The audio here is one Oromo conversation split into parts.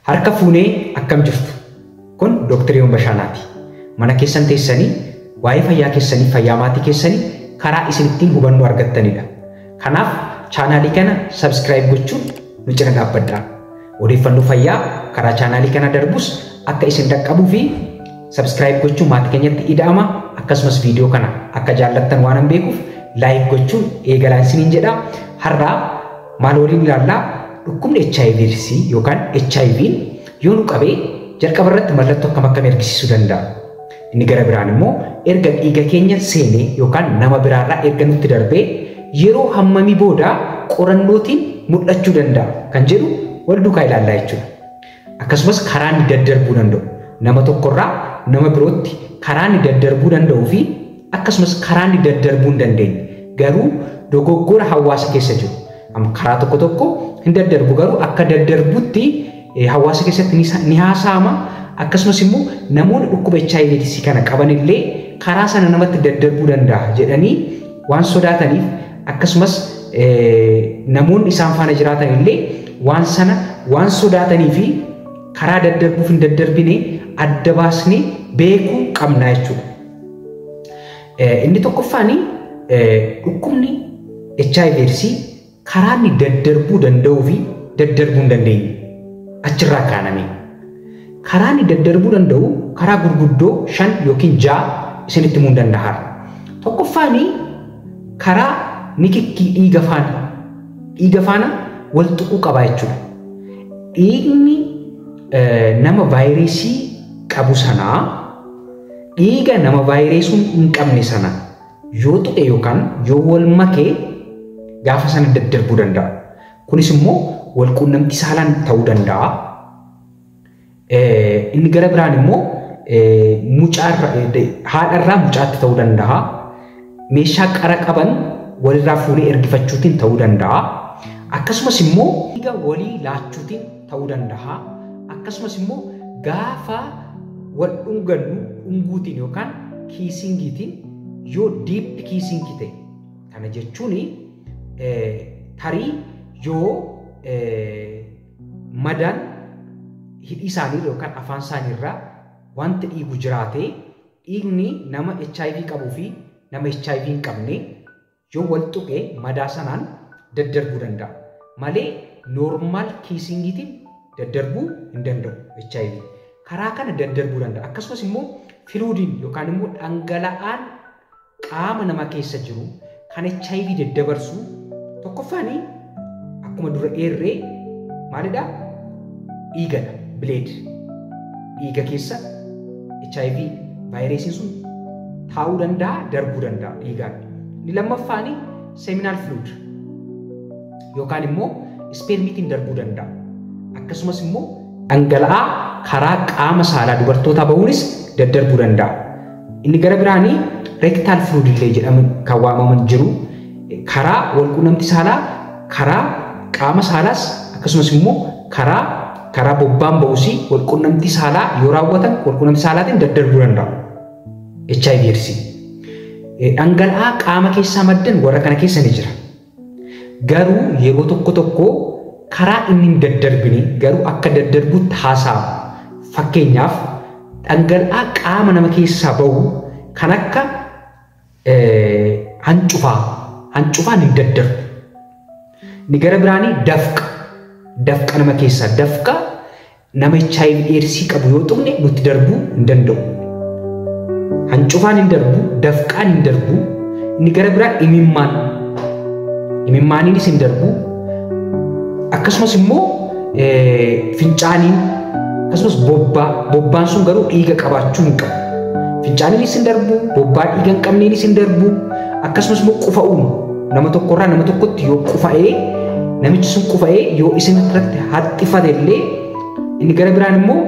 Harka fuunee akkam jirtu? Kun Dooktar Yoon Bashaanaati. Mana keessan teessanii waa'ee fayyaa keessanii, fayyaa maatii keessanii karaa isin ittiin hubannoo argattanidha. Kanaaf chaanaalii kana subscribe gochuun nu cina dhaabbadhaa. Odeeffannoo fayyaa karaa chaanaalii kana darbus akka isin dhaqqabuu fi subscribe gochuun maatii keenyatti ida'ama. Akkasumas viidiyoo kana akka jaallattan waan hin beekuuf like gochuun eegalaan isiniin jedha. Har'aa maal waliin ilaallaa? Dhukkubni HIV yookaan HIV'n yoo nu qabee jalqaba irratti mallattoo akkam akkamii argisiisuu danda'a? Inni gara biraan immoo erga dhiiga keenya seenee yookaan nama biraarraa erga nutti darbee yeroo hammamii booda qorannootiin mul'achuu danda'a kan jedhu wal duukaa ilaallaa jechuudha. Akkasumas karaa inni daddarbuu danda'u nama tokkorraa nama birootti karaa inni daddarbuu danda'uu fi akkasumas karaa inni daddarbuu hin dandeenye garuu dogoggora hawaasa keessa jiru. Karaa tokko tokko hin daddarbu garuu akka daddarbutti hawaasa keessatti ni haasa'ama. Akkasumas immoo namoonni dhukkuba HIV kana qaban illee karaa sana namatti daddarbuu danda'a jedhanii waan sodaataniif akkasumas namoonni isaan faana jiraatan illee waan sana waan sodaatanii fi karaa daddarbuuf hin daddarbine adda baasnee beekuu qabna jechuudha. Inni tokkoffaan dhukkubni HIV karaa inni daddarbuu danda'uu fi daddarbuu hin dandeenye achirraa kaaname. Karaa inni daddarbuu danda'u karaa gurguddoo 5 yookiin 6 isinitti himuu danda'a. Tokkoffaan karaa nikikkii dhiiga faana wal tuquu qaba jechuudha. Dhiigni nama vaayirasii qabu sanaa dhiiga nama vaayirasii hin qabne sana yoo tuqe yookaan yoo wal makee gaafa sana daddarbuu danda'a. Kunis immoo wal quunnamtii saalaan ta'uu danda'a. Inni gara biraan immoo haadharraa mucaatti ta'uu danda'a. Meeshaa qara qaban walirraa fuunee ergifachuutiin ta'uu danda'a. Akkasumas immoo dhiiga walii laachuutiin ta'uu danda'a. Akkasumas immoo gaafa wal dhungannu dhunguutiin yookaan kiisingiitiin yoo deep kissingii ta'e kana jechuun tarii yoo madaan hidhii isaanii yookaan afaan isaaniirraa wanti dhiigu jiraate dhiigni nama HIV qabuu fi nama HIV hin qabne yoo wal tuqe madaa sanaan daddarbuu danda'a. Malee normal kissingiitiin daddarbuu hin danda'u HIV. Karaa kana daddarbuu danda'a. Akkasumas immoo fluidiin yookaan immoo dhangala'aan qaama nama keessa jiru kan HIV daddabarsu tokkoffaan akkuma dura eerree maalidha? Dhiigadha. Blood. Dhiiga keessa HIV vaayirasiin sun taa'uu danda'a, darbuu danda'a dhiigaan. Inni lammaffaan seminal fluid yookaan immoo ispeermiitiin darbuu danda'a. Akkasumas immoo dhangala'aa karaa qaama saalaa dubartootaa bahuunis daddarbuu danda'a. Inni gara biraanii rectal fluid illee jedhamu kan waamaman jiru karaa walquunnamtii saalaa karaa qaama saalaas akkasumas immoo karaa bobbaan ba'uusii walquunnamtii saalaa yoo raawwatan walquunnamtii saalaatiin daddarbuu danda'a. HIV AIDS. Dhangala'aa qaama keessaa maddan warra kana keessa ni jira. Garuu yeroo tokko tokko karaa inni hin daddarbine garuu akka daddarbuutti haasa'ama. Fakkeenyaaf dhangala'aa qaama nama keessaa bahu kan akka hancufaan hin daddarbu. Inni gara biraanii dafqa nama keessaa dafqa nama HIV AIDS qabu yoo tuqne nutti darbuu hin danda'u. Hancufaan hin darbu, dafqaan hin darbu. Inni gara biraa imimmaaniinis hin darbu. Akkasumas immoo fincaaniin akkasumas bobbaan sun garuu dhiiga qabaachuu hin qabu. Fincaaniinis hin darbu, bobbaa dhiiga hin qabneenis hin darbu. Akkasumas immoo qufa'uun nama tokkorraa nama tokkotti yoo qufa'ee namichi sun qufa'ee yoo isin irratti haxxifate illee inni gara biraan immoo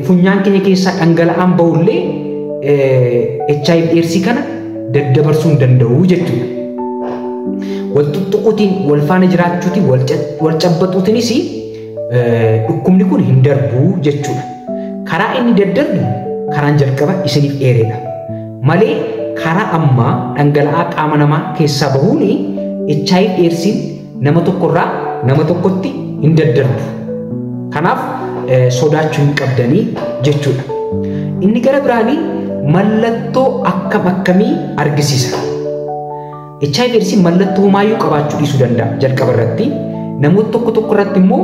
funyaan keenya keessaa dhangala'aan ba'ullee HIV AIDS kana daddabarsuu hin danda'u jechuudha. Wal tuttuquutiin, wal faana jiraachuutiin, wal cabbaxuutiinis dhukkubni kun hin darbu jechuudha. Karaa inni daddarbu karaan jalqaba isiniif eeredha. Malee karaa ammaa dhangala'aa qaama namaa keessaa bahuun HIV AIDSiin nama tokkorraa nama tokkotti hin daddarbu. Kanaaf sodaachuu hin qabdanii jechuudha. Inni gara biraanii mallattoo akkam akkamii argisiisa? HIV AIDS mallattoo homaayyuu qabaachuu dhiisuu danda'a jalqaba irratti. Namoota tokko tokko irratti immoo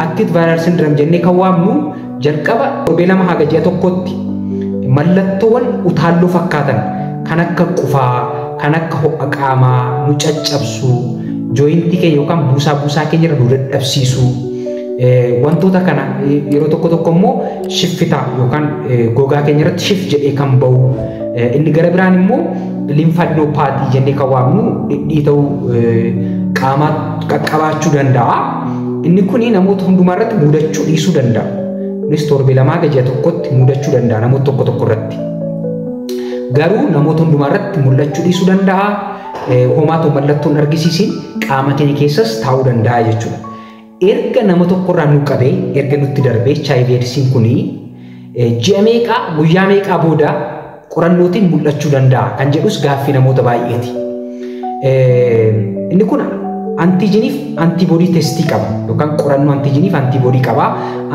acute viral syndrome jennee kan waamnu jalqaba torbee 2 haga ji'a 1tti mallattoowwan utaalloo fakkaatan kan akka qufaa, kan akka ho'a qaamaa, nu caccabsuu, jooyintii keenya yookaan buusaa buusaa keenya irra nu dadhabsiisuu, wantoota kana yeroo tokko tokko immoo shiffitaa yookaan gogaa keenya irratti shif jedhee kan bahu. Inni gara biraan immoo limfaadinopaatii jennee kan waamnu dhidhiita'uu qaamaa qaqqabaachuu danda'a. Inni kun namoota hundumaa irratti mudachuu dhiisuu danda'a. Kunis torbee 2 haga ji'a 1tti mudachuu danda'a namoota tokko tokko irratti. Garuu namoota hundumaa irratti mul'achuu dhiisuu danda'a. Homaatoo mallattoon argisiisin qaama keenya keessas taa'uu danda'a jechuudha. Erga nama tokkorraa nu qabee, erga nutti darbee HIV AIDSiin kuni ji'a meeqaa, guyyaa meeqaa booda qorannootiin mul'achuu danda'a kan jedhus gaaffii namoota baay'eeti. Inni kun antiijiniif antiboodii testii qaba yookaan qorannoo antiijiniif antiboodii qaba.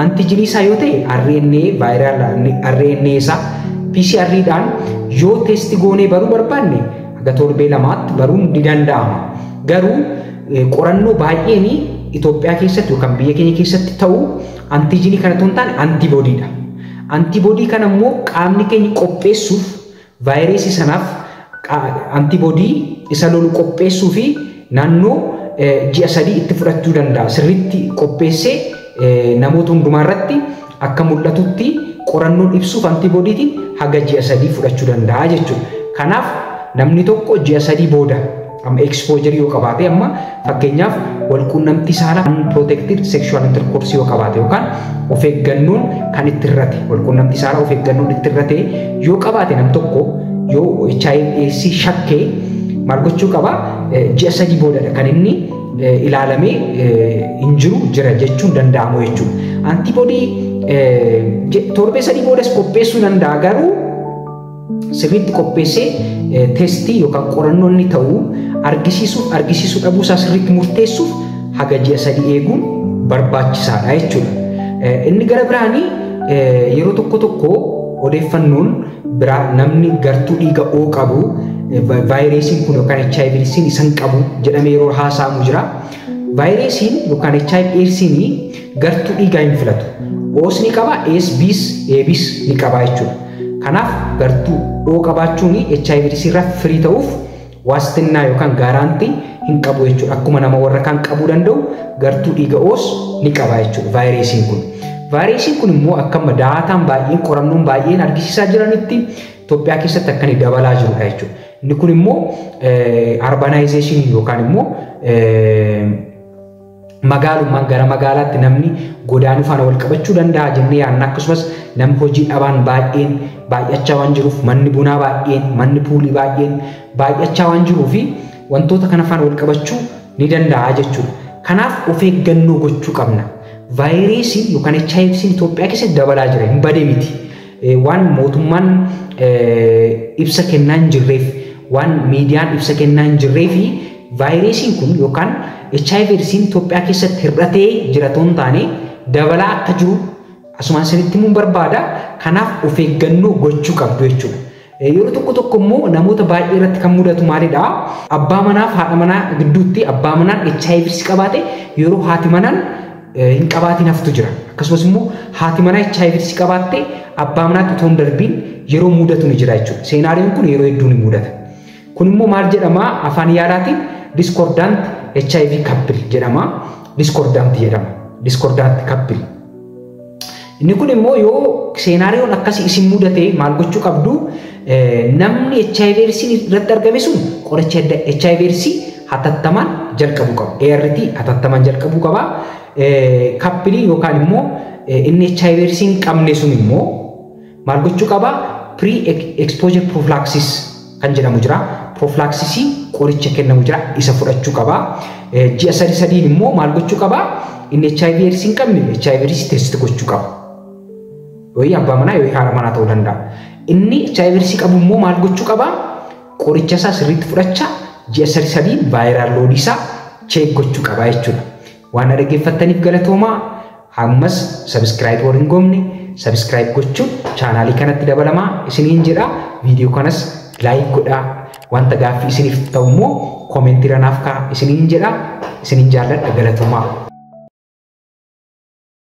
Antiijinii isaa yoo ta'e RNA viral RNA isaa PCR dhaan yoo testi goonee baruu barbaanne haga torbee 2tti baruun ni danda'ama. Garuu qorannoo baay'een Itoophiyaa keessatti yookaan biyya keenya keessatti ta'u antiijinii kana otoo hin taane antiboodiidha. Antiboodii kana immoo qaamni keenya qopheessuuf vaayirasii sanaaf antiboodii isa lolu qopheessuu fi naannoo ji'a 3 itti fudhachuu danda'a. Sirriitti qopheessee namoota hundumaa irratti akka mul'atutti qorannoon ibsuuf antiboodiitiin haga ji'a 3 fudhachuu danda'a jechuudha. Kanaaf namni tokko ji'a 3 booda amma exposure yoo qabaate, amma fakkeenyaaf walquunnamtii saalaa unprotected sexual intercourse yoo qabaate yookaan of eeggannoon kan itti irrate walquunnamtii saalaa of eeggannoon itti irrate yoo qabaate, nam tokko yoo HIV AIDS shakkee maal gochuu qaba? Ji'a 3 boodadha kan inni ilaalamee hin jiru jira jechuun danda'amu jechuudha. Antiboodii torbee 3 boodas qopheessuu danda'a, garuu sirriitti qopheessee testii yookaan qorannoo inni ta'u argisiisuuf argisiisuu dhabuusaa sirriitti murteessuuf haga ji'a 3 eeguun barbaachisaadha jechuudha. Inni gara biraanii yeroo tokko tokko odeeffannoon biraa namni gartuu dhiiga O qabu vaayirasiin kun yookaan HIV AIDSiin isan qabu jedhamee yeroo haasa'amu jira. Vaayirasiin yookaan HIV AIDSiin gartuu dhiigaa hin filatu. O's ni qaba, A's, B's, AB's ni qaba jechuudha. Kanaaf gartuu O qabaachuun HIV AIDS irraa firii ta'uuf waastinnaa yookaan gaaraantii hin qabu jechuudha. Akkuma nama warra kaan qabuu danda'u gartuu dhiiga O's ni qaba jechuudha vaayirasiin kun. Vaayirasiin kun immoo akka daataan baay'een qorannoon baay'een argisiisaa jiranitti Itoophiyaa keessatti akka inni dabalaa jirudha jechuudha. Inni kun immoo urbanization yookaan immoo magaalummaan gara magaalaatti namni godaanuu faana wal qabachuu danda'a jennee yaadna. Akkasumas namni hojii dhabaan baay'een baay'achaa waan jiruuf, manni bunaa baay'een, manni puulii baay'een baay'achaa waan jiruu fi wantoota kana faana wal qabachuu ni danda'a jechuudha. Kanaaf of eeggannoo gochuu qabna. Vaayirasiin yookaan HIV'n Itoophiyaa keessatti dabalaa jira, hin badee miti. Waan mootummaan ibsa kennaa hin jirreef, waan miidiyaan ibsa kennaa hin jirree fi vaayirasiin kun yookaan HIV AIDSiin Itoophiyaa keessatti hir'atee jira otoo hin taane dabalaa akka jiru asumaan isinitti himuun barbaada. Kanaaf of eeggannoo gochuu qabdu jechuudha. Yeroo tokko tokko immoo namoota baay'ee irratti kan mudatu maalidha? Abbaa manaa fi haadha manaa gidduutti abbaa manaan HIV qabaate yeroo haati manaan hin qabaatiin haftu jira. Akkasumas immoo haati manaa HIV qabaatte abbaa manaatti otoo hin darbiin yeroo mudatu ni jira jechuudha. Seenaariyoon kun yeroo hedduu ni mudata. Kun immoo maal jedhama? Afaan yaalaatiin discordant HIV couple jedhama. Discordant jedhama. Discordant couple. Inni kun immoo yoo seenaariyoon akkasii isin mudate maal gochuu qabdu? Namni HIV irratti argame sun qoricha HIV hatattamaan jalqabuu qaba. ART hatattamaan jalqabuu qaba. Couple yookaan immoo inni HIV hin qabne sun immoo maal gochuu qaba? Pre exposure prophylaxis kan jedhamu jira. Prophylaxisii qoricha kennamu jira, isa fudhachuu qaba. Ji'a sadi sadiin immoo maal gochuu qaba? Inni HIV AIDS hin qabne HIV AIDS test gochuu qaba. Yooyi abbaa manaa yooyi haadha manaa ta'uu danda'a. Inni HIV AIDS qabu immoo maal gochuu qaba? Qoricha isaa sirriitti fudhachaa ji'a sadi sadiin viral load isaa check gochuu qaba jechuudha. Waan dhaggeeffattaniif galatoomaa. Ammas subscribe warri hin goone subscribe gochuun chaanaalii kanatti dabalamaa isiniin jedha. Viidiyoo kanas like godhaa. Wanta gaaffii isiniif ta'u immoo koomentii irra naaf kaa'aa isiniin jedha. Isiniin jaalladha, galatoomaa.